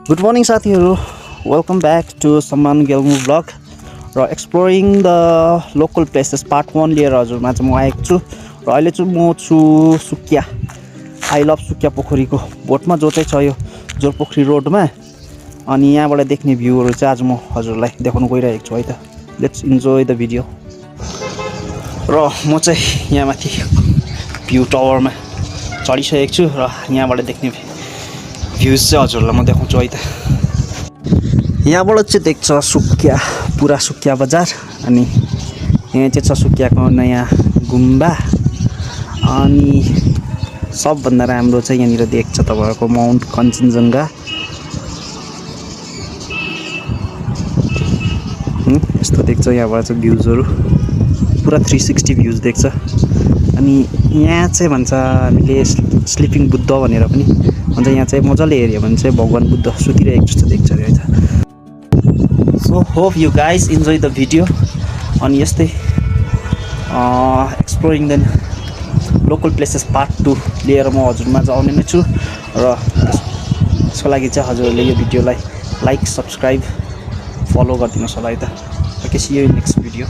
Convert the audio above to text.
Good morning साथीहरु, welcome back to Samman Gelmu vlog र exploring the local places part 1 लिएर हजुरमा चाहिँ म आएको छु र अहिले चाहिँ म छु सुकिया I love सुकिया पोखरीको बोटमा जो चाहिँ छ यो जोरपोखरी रोडमा अनि यहाँबाट देख्ने भ्यूहरु चाहिँ आज म हजुरलाई देखाउन गइरहेको छु है त लेट्स इन्जोय द भिडियो र म चाहिँ यहाँ माथि भ्यू टावरमा चढिसकेको छु र यहाँबाट देख्ने भ्यूज चाहिँ हजुरलाई म देखाउँछु है त यहाँबाट चाहिँ देख्छ सुकिया पुरा सुकिया बजार अनि यहाँ चाहिँ छ सुकियाको नयाँ गुम्बा अनि सबभन्दा राम्रो चाहिँ यहाँनिर देख्छ तपाईहरुको माउन्ट कञ्चनजङ्घा यस्तो देख्छ यहाँबाट चाहिँ भ्यूजहरु पुरा 360 भ्यूज देख्छ अनि यहाँ चाहिँ भन्छ हामीले स्लिपिङ बुद्ध भनेर पनि भन्छ यहाँ चाहिँ मजाले हेर्यो भने चाहिँ भगवान बुद्ध सुतिरहेको जस्तो देख्छ है त so hope you guys enjoy the video अनि यस्तै exploring the local places part 2 लिएर म हजुरमा चाहिँ आउने नै छु र यसको लागि चाहिँ हजुरले यो भिडियोलाई लाइक सब्स्क्राइब फलो गरिदिनुस् होला है त okay see you in next video